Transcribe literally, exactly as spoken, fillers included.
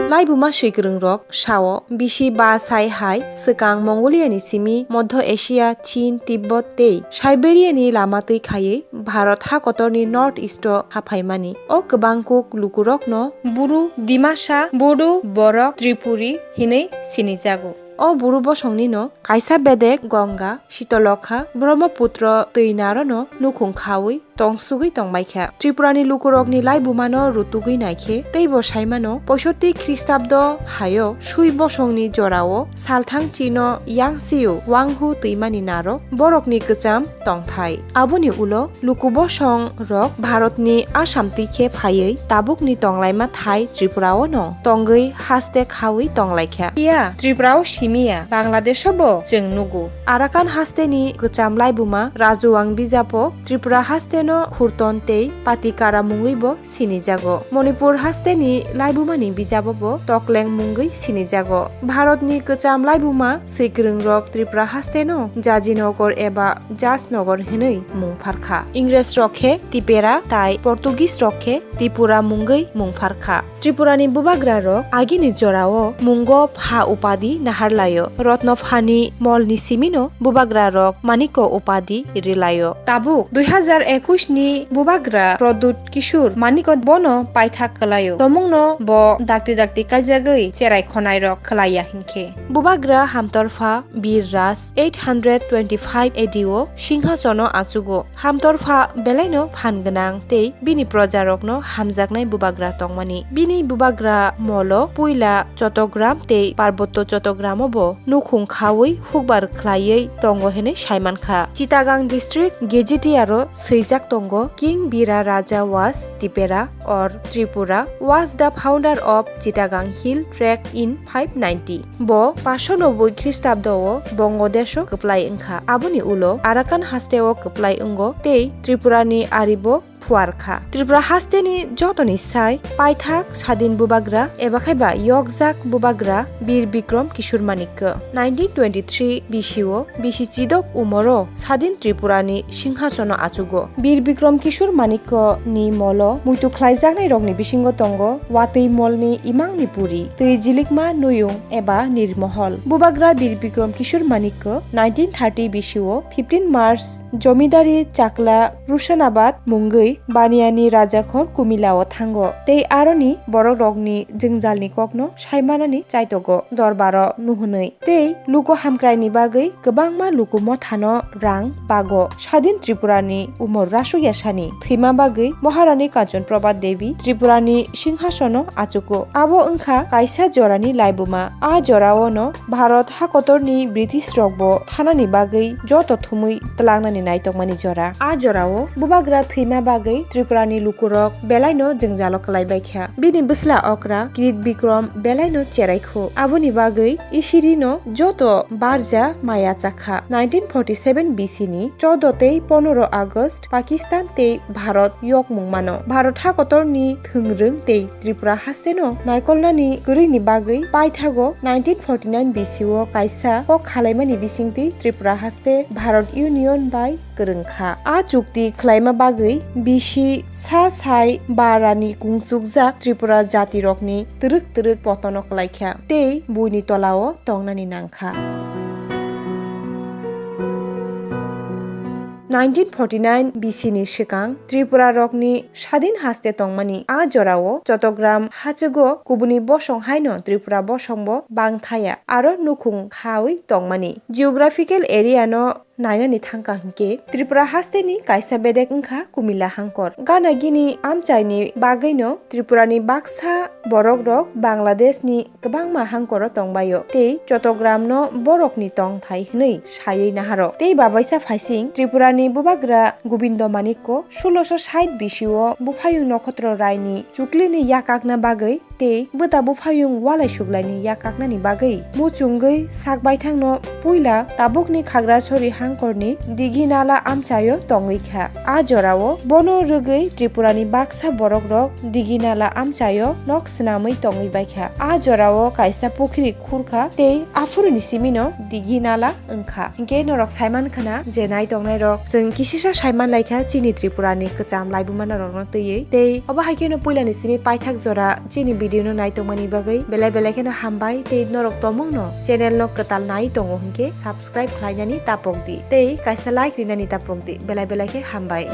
Laibuma swikwrwngrok sao bisi ba sai hai swkang Mongoliani simi Modhyo Asia, Chin, Tibbot tei Siberiani lama twi khaiwi Bharat ha kotorni North East-o haphaimani. O kwbangkuk lukurokno Buru, Dimasa, Bodo, Borok, Tripuri hinwi sinijago. O Buru bosongnino kaisa bedek Ganga, Sitolokha, Brahmaputra twi narono nukhung khawi tongsugwi tongbaikha. Tripurani lukurokni laibumano rutugwi naikhe teibo saimano poisotti Khristabdo hayo sui bosongni jorao salthang chino Yangsiu Wanghu twimani naro borokni kwcham tongthai. Aboni ulo luku bosong rok Bharatni Assam twi khe phaiwi tabukni tonglaima thai Tripurao no tongwi haste khawi tonglaikha. Iya, Tripurao simiya, Bangladesho bo chwng nugo. Arakan hasteni kwcham laibuma Rajuwang bijapo Tripura hasteno Khurton tei Patikara mungwibo sinijago. Manipur hasteni laibumani bijabo bo Tokleng mungwi sinijago. Bharatni kwcham laibuma swikwrwngrok Tripura hasteno Jajinogor eba Jajnogor hinwi mung pharkha. Ingresrok khe Tipera tai Portuguese rok khe Tipura mungwi mung pharkha. Tripurani bubagrarok agini jorao mungo pha upadi naharlaio. Rotno phani molni simino bubagrarok Manikko upadi rilaio. Tabuk dui hazar ekush ni bubagra Pradyut Kishore Manikko bono paithak kwlaio. Tomungno bo dakti dakti kaijagwi cherai khonairok khwlaiya hinkhe. Bubagra hamtorpha Bir Raj eight hundred twenty-five A D o singhasono achugo. Hamtorpha belaino phan gwnang tei bini projarokno hamjaknai bubagra tongmani. Bini bubagra molo puila Chottogram tei Parbotto Chottogramo bo nukhung khawi hukbar khlaiwi tongo hinwi saimankha. Chittagong district gazette-o swijak tongo, King Bira Raja was Tipera or Tripura, was the founder of Chittagong Hill Tract in five ninety. Bo paanch sho noboi Khristabdo o Bongo desho kwplai wngkha. Aboni ulo Arakan haste o kwplai wngo tei Tripurani aribo phuarkha. Tripura hasteni jotoni sai paithak sadin bubagra eba khaiba yokjak bubagra Bir Bikrom Kishore Manikko nineteen twenty-three B C o bisi chidok umoro sadin Tripurani singhasono achugo. Bir Bikrom Kishore Manikko ni molo muitu khlaijaknairokni bisingo tongo watwi molni imangni puri, twi jilikma nuyung eba nirmohol. Bubagra Bir Bikrom Kishore Manikko nineteen thirty B C o fifteen March Jomidari Chakla Rusanabad mungwi Baniyani Rajakhor Kumila o thango tei aroni borokrokni jwngjalni kokno saimanani chaitogo dorbaro nuhwnwi. Tei luku hamkraini bagwi kwbangma luku mothano rang bago. Sadin Tripurani umor rasuk yasani thwima bagwi Maharani Kanchanprabha Devi Tripurani singhasono achugo. Abo wngkha kaisa jorani laibuma. A joraono Bharat hakotorni British rokbo thanani bagwi joto thumwi twlangnani naitokmani jora. A jorao bubagra thwima bagwi Tripurani lukurok belaino jwngjalo kwlaibaikha. Bini bwsla okra Kirit Bikrom belaino cheraikhu. Aboni bagwi Isirino joto barja maya chakha. Nineteen forty-seven B C ni choudo tei ponoro August Pakistan tei Bharat yokmung mano. Bharat hakotorni thwngrwng tei Tripura hasteno naikolnani kwrwini bagwi paithago nineteen forty-nine B C o kaisa kok khalaimani bisingtwi Tripura haste Bharat Union bai kwrwngkha. A chukti khwlaima bagwi bisi sa sai barani kungchukjak Tripura jatirokni twrwk twrwk potono kwlaikha tei buini tolao tongnani nangkha. Nineteen forty-nine B C ni swkang Tripura rokni sadin haste tongmani a jorao Chottogram hachugo kubuni bosong haino Tripura bosongbo bangthaya aro nukhung khawi tongmani. Geographical area no nainani thangkha hinkhe Tripura hasteni kaisa bedek wngkha Kumila hangkor. Gana gini amchaini bagwino Tripurani baksa borokrok Bangladeshni kwbangma hangkoro tongbaio tei Chottogramno borokni tongthai hwnwi saiwi naharo. Tei babaisa phaising Tripurani bubagra Gobindo Manikko sulosho sait bisio buphayung Nokhotro Raini chuklini yakakna bagwi tei bwta buphayung walai suklaini yakaknani bagwi muchungwi sak baithangno puila tabukni Khagrasori hangkorni Diginala amchaio tongwi kha. A jorao bono rwgwi Tripurani baksa borokrok Diginala amchaio nok swnamwi tongwi baikha. A jorao kaisa pukhri khurkha tei aphuruni simino Diginala wngkha. Hinkhe norok saiman khna je nai tongnai rok, chwng kisisa saiman laikha chini Tripura ni kwcham laibuma norokno twiwi. Tei obo hai kheno puilani simi paithak jora chini Video no naitongmani bagwi belai belai kheno hambai, tei norok tomungno channel no kwtal nai tongo hinkhe subscribe khlainani tapok di tei kaisa like rinani tapok di, belai belai khe hambai.